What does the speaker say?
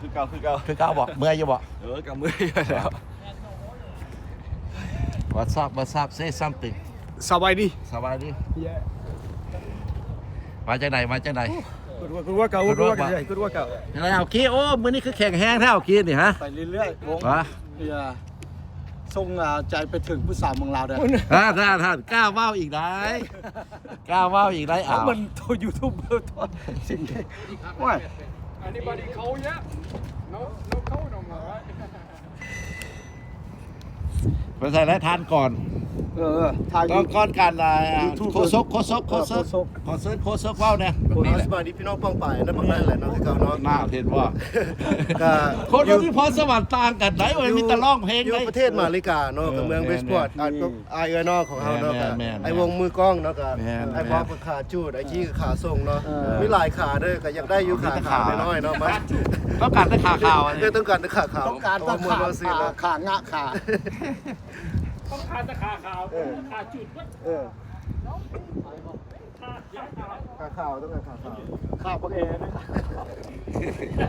ຄືເກົ່າ ຄືເກົ່າ ຄືເກົ່າບໍ່? ເມື່ອຍຢູ່ບໍ່? ເອີ ກໍເມື່ອຍຢູ່ແລ້ວ. What's up? What's up? Say something. ສະບາຍດີ ສະບາຍດີ. ມາຈາກໃດ? ມາຈາກໃດ? Good work, good workout, good workout, good workout. ຈັ່ງໃດ ເອົາກີ້? ໂອ້ ມື້ນີ້ຄືແຂງແຮງແທ້ ເອົາກີ້ນີ້ ຮະ? ໄປເລື້ອຍໆ ວົງ ຮະ? ເອີ ສົ່ງໃຈໄປເຖິງຜູ້ສາວເມືອງລາວເດີ້. ທ່ານ ທ່ານ ທ່ານ ກ້າເວົ້າອີກໄດ໋ ກ້າເວົ້າອີກໄດ໋. ເອົາ ມັນໂຕຢູທູບເບີຕົວະ ໂອ້ຍ. Anybody cold yet? No, no cold no more, right? ໄປໃສ່ແລ້ວທ່ານກ່ອນ ເອີ ທ່ານ ຕ້ອງກ່ອນການ ອ່າ ໂຄສົກ ໂຄສົກ ເອີ ໂຄສົກ ໂຄສົກ ຂໍເຊີນໂຄສົກເວົ້າແດ່. ສະບາຍດີພີ່ນ້ອງປ້ອງປາຍ ນັ້ນບັກນັ້ນແຫຼະເນາະ ຄືເກົ່າເນາະ. ໜ້າເຫັນບໍ່? ກະ ຄົນ ຢູ່ ທີ່ພອນສະຫວັນຕ່າງກັນໄດ໋ ເວົ້ຍ ມີແຕ່ຮ້ອງເພງ ຢູ່ ໄດ໋ ປະເທດມາເລກາເນາະ ເອີ ກໍເມືອງ ແມ່ນ ເວສປອດ ແມ່ນ ອາ ອ້າຍເອື້ອຍນ້ອງຂອງເຮົາເນາະ ແມ່ນ ກະ ແມ່ນ ອ້າຍວົງມືກ້ອງເນາະ ກະ ແມ່ນ ອ້າຍບອບ ແມ່ນ ກໍຂາຈູດ ອ້າຍຈີ້ກໍຂາສົ່ງເນາະ ເອີ ມີຫຼາຍຂາເດີ້ ກໍຢາກໄດ້ຢູ່ຂາຂາວນ້ອຍໆເນາະ ມາ ຕ້ອງການແຕ່ຂາຂາວ ເອີ ຕ້ອງການແຕ່ຂາຂາວ ຕ້ອງການແຕ່ຂາຂາ ຂາງະຂາ ຕ້ອງການແຕ່ຂາຂາວ ເອີ ຂາຈູດເບິດ ເອີ ຂາຂາວ ຕ້ອງການຂາຂາວ ຂາບັກແອນະ.